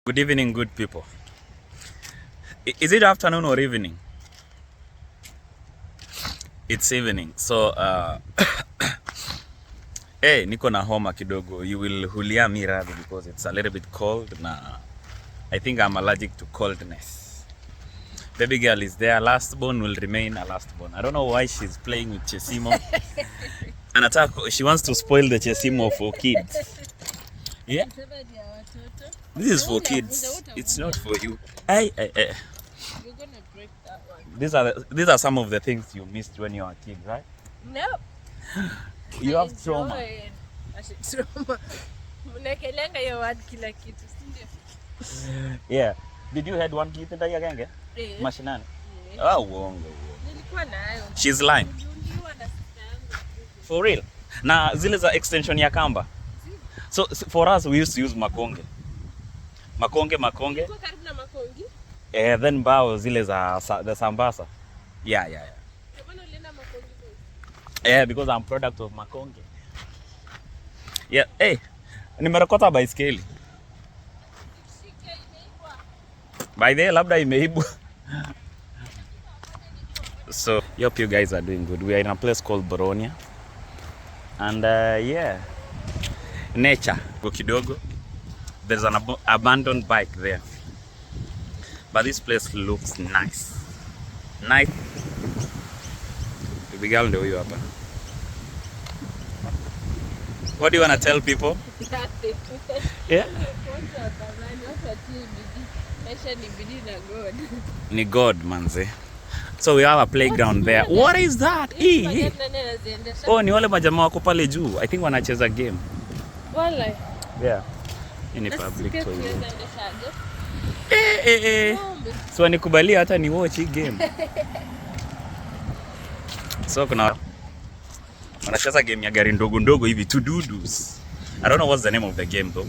Good evening, good people. Is it afternoon or evening? It's evening. So, hey, niko na homa kidogo. You will hulia me radhi because it's a little bit cold na I think I'm allergic to coldness. Baby girl is there. Last born will remain a last born. I don't know why she's playing with Chesimo. Anataka, she wants to spoil the Chesimo for kids. Yeah. This is for kids. It's not for you. Hey, hey, hey. You're gonna break that one. These are some of the things you missed when you were a kid, right? No. You have trauma. Ati trauma. Mnaekeleanga hiyo word kila kitu, si ndio? Yeah. Did you had one kid in agenge? Eh. Mashinani. Eh. Ah, uongo uongo. Nilikuwa nayo. She's lying. Niliuliwa na sister yangu. For real. Na zile za extension ya kamba. So for us we used to use makonge. Makonge makonge. Nilikuwa karibu na makongi. Eh, then mbao zile za the sambasa. Yeah. Ndio maana ulienda makongi boys. Yeah, because I'm product of makonge. Yeah, hey, nimerekota baiskeli. Shike imeibwa. By the way, labda imeibwa. So, hope you guys are doing good. We are in a place called Boronia. And yeah, nature. Go kidogo. There's an abandoned bike there. But this place looks nice. Nice. Baby girl ndio huyu hapa. What do you want to tell people? Nothing. Yeah. Watu wapambane, watu watie bidii. Maisha ni bidii na God. Ni God manze. So we have a playground there. What is that? Hizi Eh, eh. magari nani anaziendesha? Oh, ni wale majamaa wako pale juu. I think wanacheza game. Wala. Yeah. Hii ni Na sisi public pia toilet. tunaweza endeshaje? Eh, eh, eh. Ng'ombe. So wanikubalia hata ni watch hii game. So kuna wanacheza game ya gari ndogo ndogo hivi tududus. I don't know what's the name of the game though.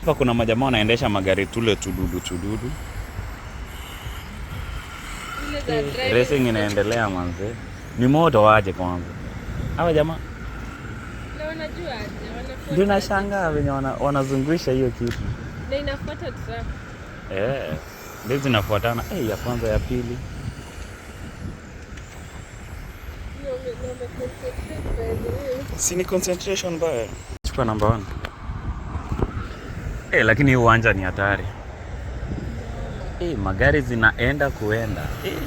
Hapa kuna majamaa wanaendesha magari tule tududu tududu. Ile za driving. Racing inaendelea manze. Ni moto waje kwanza. Hawa jamaa Na wanajua aje, wanafuata ndio aje. nashangaa venye wanazungusha hiyo kitu. Na inafuata track. Eh, ndio zinafuatana. Eh, ya kwanza ya pili. Na ume concentrate by the way. Si ni concentration baya. Chukua number 1. Eh, lakini hii uwanja ni hatari. Eh, magari zinaenda kuenda. Eh, eh.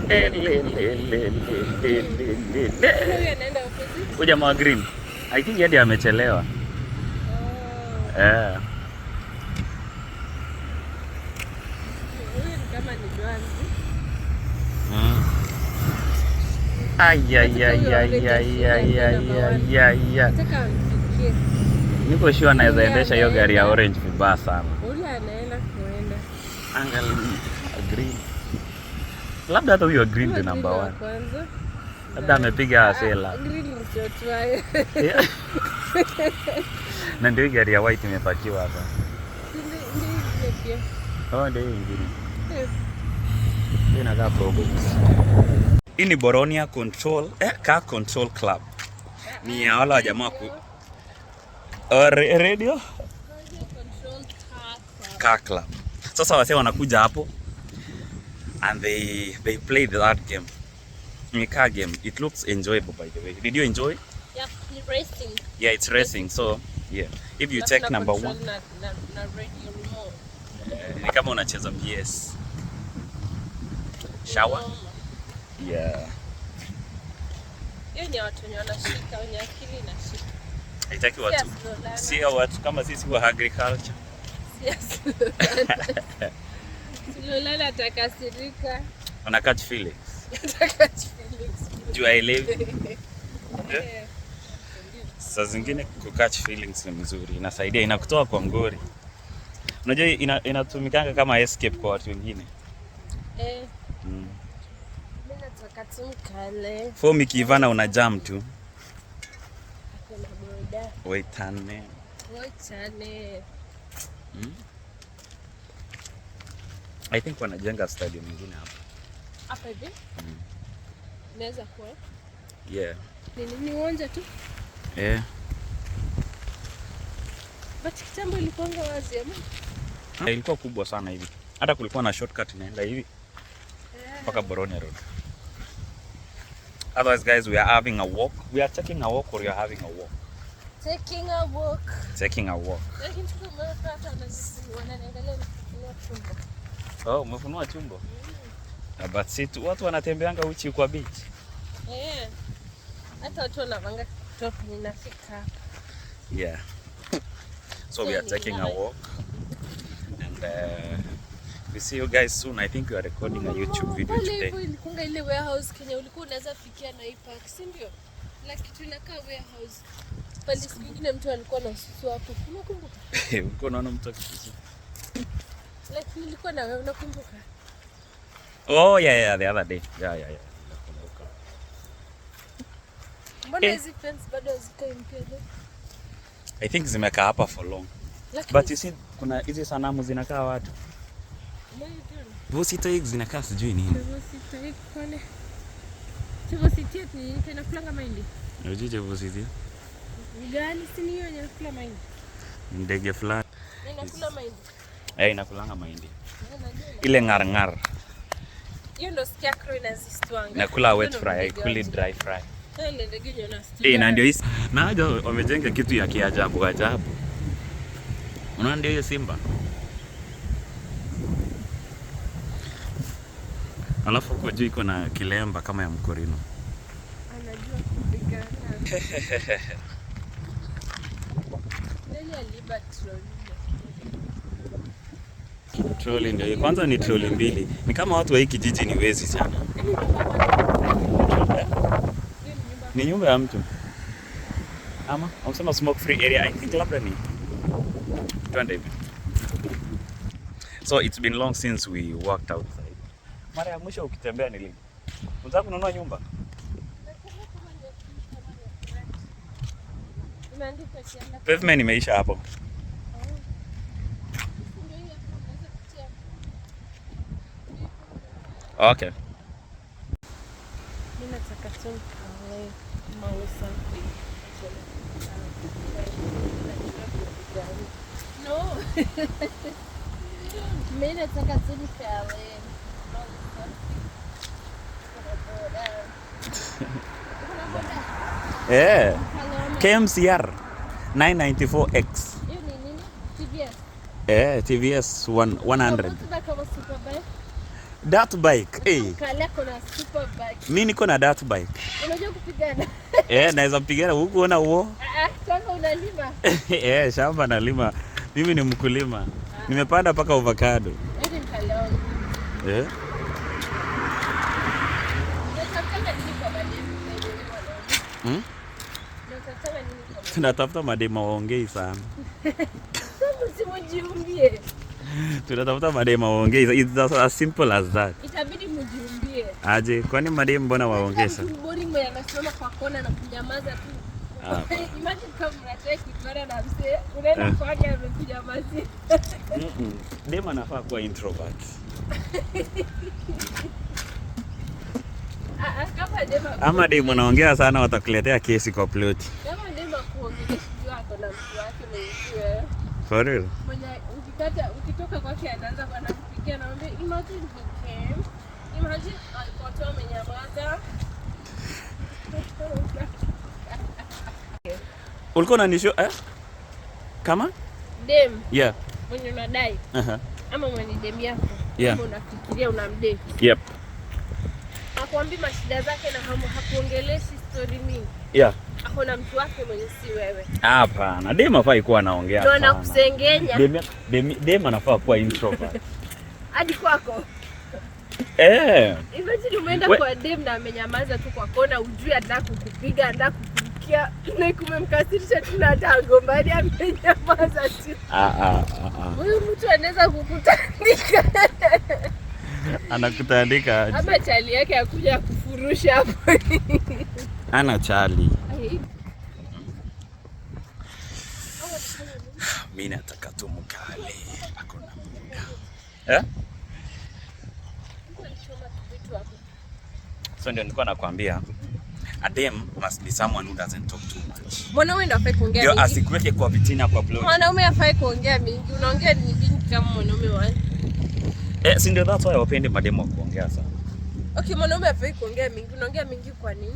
Eh, le, le, le, le, le, le, le, le. Huyu anaenda opposite. Huyu jamaa wa green. I think yeye ndiye amechelewa. Oh. Eh. Huyu ni kama ni Dwanzi. Ay, ay, ay, ay, ay, ay, ay, ay, ay, ay. Nataka amfikie. Niko sure anaweza endesha hiyo gari ya orange vibaya sana. Ule anaenda kuenda. Angalia green. Labda hata huyo green Huyo ndio number green wa 1. kwanza. Labda amepiga Ah, sela. green ni short wire. Yeah. Na ndio hii gari ya white imepakiwa hapa. Ndio ile pia. Oh, ndio hii ingine. Eh. Hii inakaa Probox. Hii ni Boronia Control, Car Control Club. Ni ya wale wa jamaa ku radio Radio control car club. Car Club. Sasa wase wanakuja hapo and they play that game. Ni car game. It looks enjoyable by the way. Did you enjoy? Yeah, ni racing. Yeah, it's racing. So, yeah. If you Alafu take na number control 1, na radio remote. ni kama unacheza PS. Shower? Noma. Yeah. Hiyo ni ya watu wenye wanashika, wenye akili inashika. Haitaki watu. Si asilolala. Si ya watu kama sisi wa agriculture. Si asilolala. Asilolala atakasirika. Wana catch feelings. Atacatch feelings. Juu haelewi. Eh. Saa zingine ku catch feelings ni mzuri, inasaidia, inakutoa kwa ngori. Unajua inatumikanga kama escape kwa watu wengine. Eh. Mimi nataka tu mkale. Form ikiivana una jam tu. Ako na boda. Waitane. Wachane. I think wanajenga stadium nyingine hapa. Hapa hivi. Inaweza kuwa. Yeah. Nini ni uwanja tu. Yeah. But kitambo ilikuwanga wazi ama? Ilikuwa kubwa sana hivi. Hata kulikuwa na shortcut inaenda hivi mpaka Boronia Road. Otherwise guys, we are having a walk. We are taking a walk or we are having a walk? Taking a walk. Taking a walk. Lakini tuko hata wananiangalia nikifunua chumba. Oh, umefunua chumbo? Mm. But si watu wanatembeanga uchi kwa beach. Eh. Hata watu wanavanga top ninafika hapa. Yeah. So we are taking a walk and we see you guys soon. I think we are recording a YouTube video Pale today. hivyo ilikuwa ile warehouse Kenya ulikuwa unaweza fikia na hii park, si ndio? La kitu inakaa warehouse. Pale siku nyingine mtu alikuwa na susu hapo. Unakumbuka? Ulikuwa unaona mtu akisusu? Like nilikuwa na wewe, unakumbuka? Oh yeah, the other day. Yeah. Nakumbuka. Mbona hizi fence bado hazikai mpya though? I think zimekaa hapa for long. Lakini But you see kuna hizi sanamu zinakaa watu. Vosito eggs zinakaa sijui nini. Inakulanga mahindi. Unajua vosito? Gani si ni hiyo yenye inakula mahindi? Ndege fulani. Inakula mahindi. Eh, inakulanga mahindi. Ile ngar ngar. Hiyo ndo scarecrow inazistwanga. Inakula wet fry, haikuli dry fry. Hiyo ndio ndege yenye unastua. Eh, na ndio hii. Na haja wamejenga kitu ya kiajabu ajabu. Unaona ndio hiyo simba. Alafu huko juu iko na kilemba kama ya mkorino. Anajua kupigana. Nani aliiba troli? Troli ndio hiyo. Kwanza ni troli mbili. Ni kama watu wa hii kijiji ni wezi sana. Ni nyumba ya mtu. Ama wamesema smoke free area. I think labda ni. Twende hivi. So it's been long since we walked outside. Mara ya mwisho ukitembea ni lini? Unataka kununua nyumba? Imeandikwa kianda. Pavement imeisha hapo. Ndio hiyo hapo unaweza kutia. Okay. Mimi nataka tu nikaoe mawe something. No. Mimi nataka tu nikaoe mawe something. Kuna boda. Kuna boda. Eh. Kaloma. KMCR 994X. Hiyo ni nini? TVS. Eh, TVS 100. Kama kama superbike. Dirt bike. Eh. Kale kuna superbike. Mimi niko na dirt bike. Unajua kupigana? Eh, naweza pigana huku ona huo. Ah, kwanza unalima. Eh, shamba nalima. Mimi ni mkulima. Nimepanda paka avocado. Yaani mkaleongo. Eh? Unatafutanga nini kwa mademu by the way wanaume? Hmm? Unatafutanga nini kwa mademu? Tunatafuta madema waongei sana. Sasa simujiumbie. Tunatafuta madema waongei. It's as simple as that. Itabidi mujiumbie. Aje, kwani mademu mbona waongee sana? Mtu boring mwenye anasimama kwa kona na kunyamaza tu. Hapa. Imagine kama mnataka kujuana na mzee, unaenda kwake amekunyamazia. Dem anafaa kuwa introvert. Ah, ah, kama dema Ama dem anaongea sana watakuletea kesi kwa plot. kama dema kuongelesha juu ako na mtu wake mwenye si wewe. For real? Mwenye ukikata ukitoka kwake anaanza anakupigia anamwambia imagine he came. Imagine alikuwa tu amenyamaza. Ulikuwa unanisho eh? Kama? Dem Yeah. mwenye unadai Uh-huh. ama mwenye dem yako Yeah. ama unafikiria unamdate. Yep. Hakuambii mashida zake na hakuongeleshi story mingi. Yeah. Ako na mtu wake mwenye si wewe. Hapana, dem hafai kuwa anaongea Ndio sana. anakusengenya Dem anafaa kuwa introvert. hadi kwako. Eh. Imagine umeenda kwa dem na amenyamaza tu kwa kona, ujui anataka kukupiga, anataka kukurukia, na kumemkasirisha tu na hata agombani, amenyamaza tu. Ah, ah, ah, ah. Huyu mtu anaweza kukutandika Anakutandika aje? ama chali yake akuja kufurusha hapo. Ana chali. Ai, Mimi nataka tu mkale. Hakuna muda. Eh? mtu alichoma kitu hapo. So ndio nilikuwa nakwambia a dem must be someone who doesn't talk too much. Mwanaume ndo afai kuongea Ndio mingi. asikuweke kwa vitina kwa plot. Mwanaume afai kuongea mingi. Unaongea ni mingi kama mwanaume wa. Eh, si ndio that's why wapendi mademu wa kuongea sana. Okay, mwanaume afai kuongea mingi. Unaongea mingi kwa nini?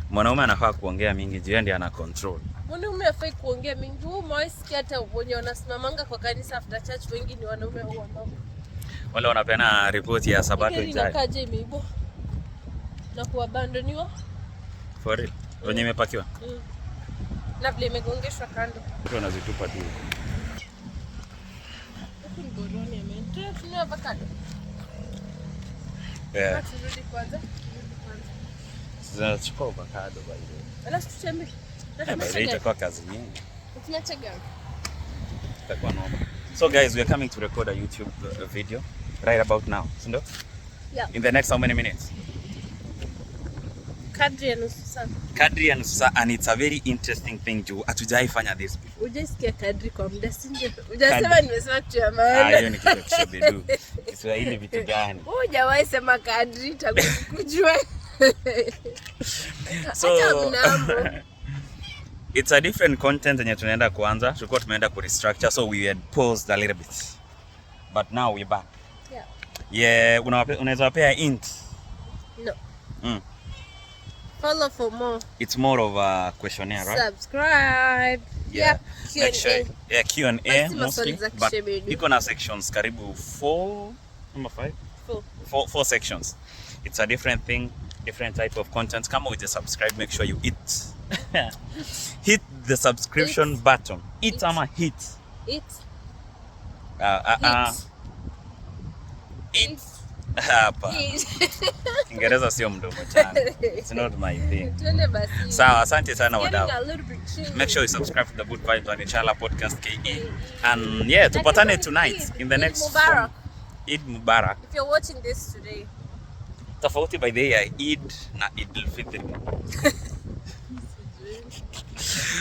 Mwanaume anafaa kuongea mingi juu yeye ndiye ana control. Mwanaume afai kuongea mingi. Wewe umewahi sikia hata wenye wanasimamanga kwa kanisa after church wengi ni wanaume au wamama? Wale wanapeana ripoti ya sabato Gari ijayo. inakaaje imeibwa na kuabandoniwa. For real. Wenye imepakiwa. Na vile imegongeshwa kando. Watu wanazitupa tu huko. Huku ni Goroni amen. Tununue avocado. Yeah. Turudi kwanza. Turudi kwanza. Zinachukua avocado by the way. Alafu tutembee. Na Eh, by the way tumeacha gari. itakuwa kazi nyingi. Tumeacha gari. Itakuwa noma. So guys, we are coming to record a YouTube video right about now. Si ndio? Yeah. In the next how many minutes? Kadri ya nusu saa. Kadri ya nusu saa, and it's a very interesting thing juu hatujaifanya this before. Hujaisikia kadri kwa muda, si ndio? Hujasema Kadri. nimesema kitu ya Ah, maana. hiyo ni kitu ya kishebedu. Kiswahili vitu gani? Wewe hujawahi sema kadri tangu nikujue. So Acha mnamo. it's a different content yenye tunaenda kuanza. Tulikuwa tumeenda ku restructure, so we had paused a little bit. But now we're back. Yeah. Yeah, unaweza wapea hint. No. Follow for more. It's more of a questionnaire, right? Subscribe. Yeah. Yeah. Make sure, Q&A. yeah, Q&A Basi maswali mostly, za but kishebedu. iko na sections karibu 4 number 5 Four. four sections. It's a different thing, different type of content. Kama uja subscribe, make sure you hit hit the subscription Hit. button. Hit Hit. ama hit. It. Hit. Hit. Hapa. Hit. Kiingereza sio mdomo changu. It's not my thing. Twende basi. Sawa, asante sana Getting wadau. a little bit chilly. Make sure you subscribe to the Good Vibes on Inshallah Podcast KE. And yeah, tupatane tonight in the Eid next Mubarak. Eid Mubarak. If you're watching this today. Tofauti by the way ya Eid na Eid al-Fitr.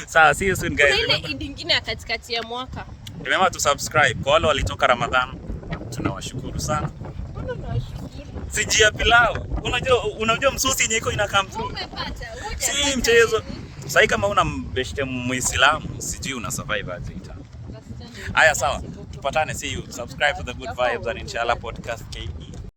Sawa, see you soon guys. Kuna ile Remember, Eid ingine ya katikati ya mwaka. remember to subscribe. Kwa wale walitoka Ramadhan, tunawashukuru sana. Mbona unawashukuru? Siji ya pilau. Unajua msosi yenye iko ina come through. Umepata. Si mchezo. Sasa kama una mbeshte Muislamu, sijui una survive aje ita. Haya sawa. Tupatane, see you. Subscribe to the Good Vibes and Inshallah Podcast KE.